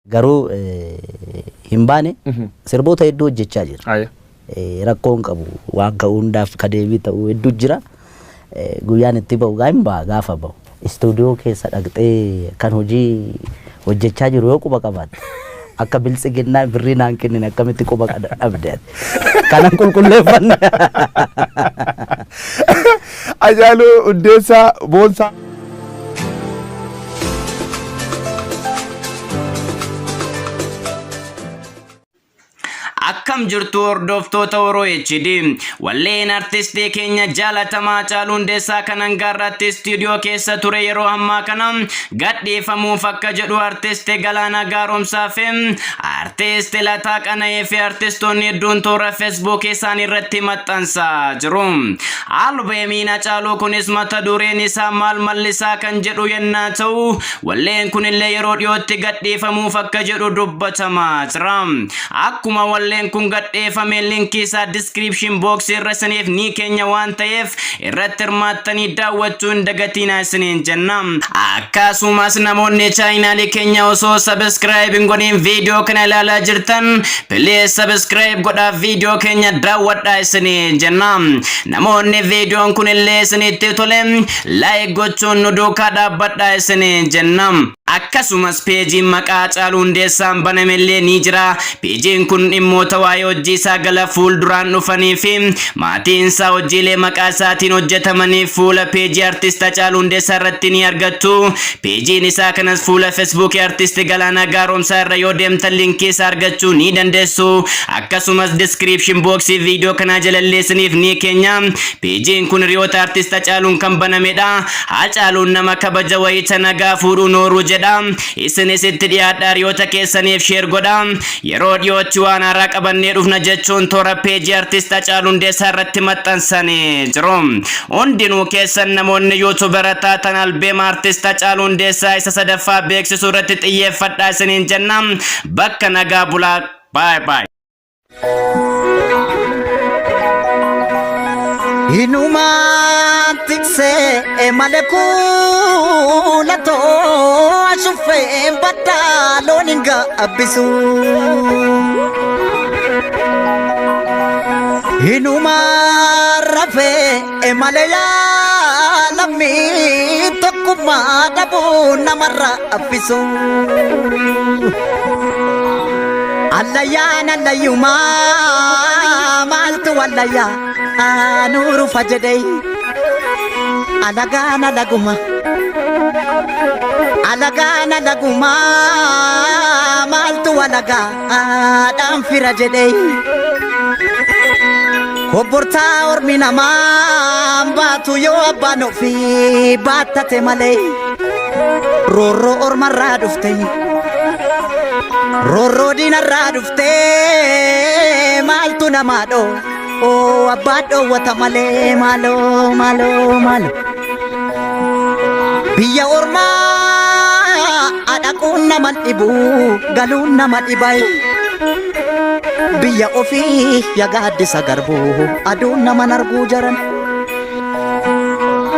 Garuu hin baane, sirboota hedduu hojjechaa jira. Rakkoo hin qabu, waan ka'uu hundaaf ka deebii ta'uu hedduu jira. Guyyaan itti ba'u gaa hin ba'a gaafa ba'u. Istuudiyoo keessa dhaqxee kan hojii hojjechaa jiru yoo quba qabaatte. Akka biltsiginnaa birrii naan kennine akkamitti quba dhabde ati. Kanan qulqulleeffanne. Hacaaluu Hundeessaa Boonsaa. Akkam jirtu hordoftoota Oro HD. Walleen artistii keenya jaalatamaa Haacaaluu Hundeessaa kan hanga har'aatti istuudiyoo keessa ture yeroo ammaa kana gadhiifamuuf akka jedhu artisti Galaanaa Gaaromsaa fi artisti Lataa Qana'ee fi artistoonni hedduun toora Feesbuukii isaanii irratti maxxansaa jiru. Albeemiin Hacaaluu kunis mata dureen isaa maal mallisaa kan jedhu yennaa ta'u, walleen kunillee yeroo dhiyootti gadhiifamuuf akka jedhu dubbatamaa jira. Akkuma walleen kun gadhiifame linkii isaa description box irra isiniif ni keenya waan ta'eef irratti hirmaattanii daawwachuu hin dagatinaa isiniin jenna. Akkasumas namoonni chaayinaalii keenya osoo subscribe hin godhin viidiyoo kana ilaalaa jirtan, please subscribe godhaa, viidiyoo keenya daawwadhaa isiniin jenna. Namoonni viidiyoon kun illee isinitti tole like gochuun nu duukaa dhaabbadhaa isiniin jenna. Akkasumas peejiin maqaa Hacaaluu Hundeessaan banamellee ni jira. Peejiin kun dhimmoota waa'ee hojii isaa gala fuulduraan dhufanii fi maatiin isaa hojiilee maqaa isaatiin hojjetamaniif fuula peejii Artist Hacaaluu Hundeessaa irratti ni argattu. Peejiin isaa kanas fuula Feesbuukii Artist Galaanaa Gaaromsaa irra yoo deemtan linkii isaa argachuu ni dandeessu. Akkasumas description box viidiyoo kanaa jalallee isiniif ni keenya. Peejiin kun hiriyoota Artist Hacaaluun kan banamedha. Hacaaluun nama kabaja wayita nagaa fuudhuu nooruu jedha. Isinis itti dhiyaadhaa, hiriyoota keessaniif share godha. Yeroo dhiyootti waan haaraa qabannee dhufna jechuun toora peejii Artist Hacaaluu Hundeessaa irratti maxxansanii jiru. Hundinuu keessan namoonni yuutubera taatan albeema Artist Hacaaluu Hundeessaa isa sadaffaa beeksisuu irratti xiyyeeffadhaa isiniin jenna. Bakka nagaa bulaa. Bye bye. Inumaan tiksee malee kuulatoo ashuffeen baddaa loon hin gaabbisu. Inumaan rafee malee yaalammii tokkummaa dhabuu namarraa affisu. Allayyaan allayyumaa maaltu wallayyaa nuurufa jedhee, alagaan alaguma, alagaan alaguma, maaltu alagaa dhaan fira jedhee, kobbortaa ormi namaa baatu yoo abbaan ofii baattate malee, roorroo ormarraa dhufte, roorroo diinarraa dhufte, maaltu namaa dhoo oo abbaa dhoowwata malee. Maaloo maaloo maaloo, biyya ormaa dhaquun nama dhibu, galuun nama dhibay, biyya ofii ya gaaddisa garbuu aduun nama arguu jaran.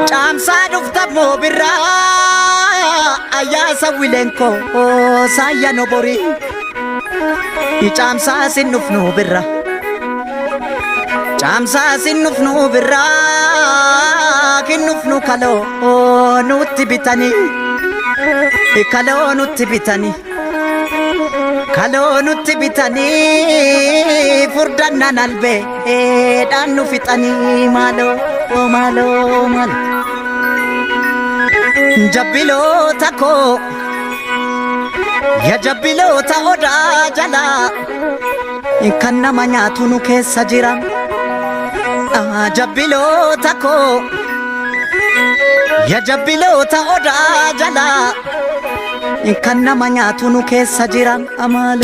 Caamsaa dhufta moo birraa, ayyaasa wileenkoo saayya nobori, caamsaa sin dhufnu birra, caamsaa sin dhufnu birraa, kinnufnu kaloo nutti bitanii, kaloo nutti bitanii, kaloo nutti bitanii, furdannan albee dhaan nu fixanii. Maaloo maaloo maaloo, jabbiloota koo, ya jabbiloota odaa jalaa kan nama nyaatu nu keessa jira. Jabbiloota koo, ya jabbiloota odaa jalaa kan nama nyaatu nu keessa jira. Maaloo.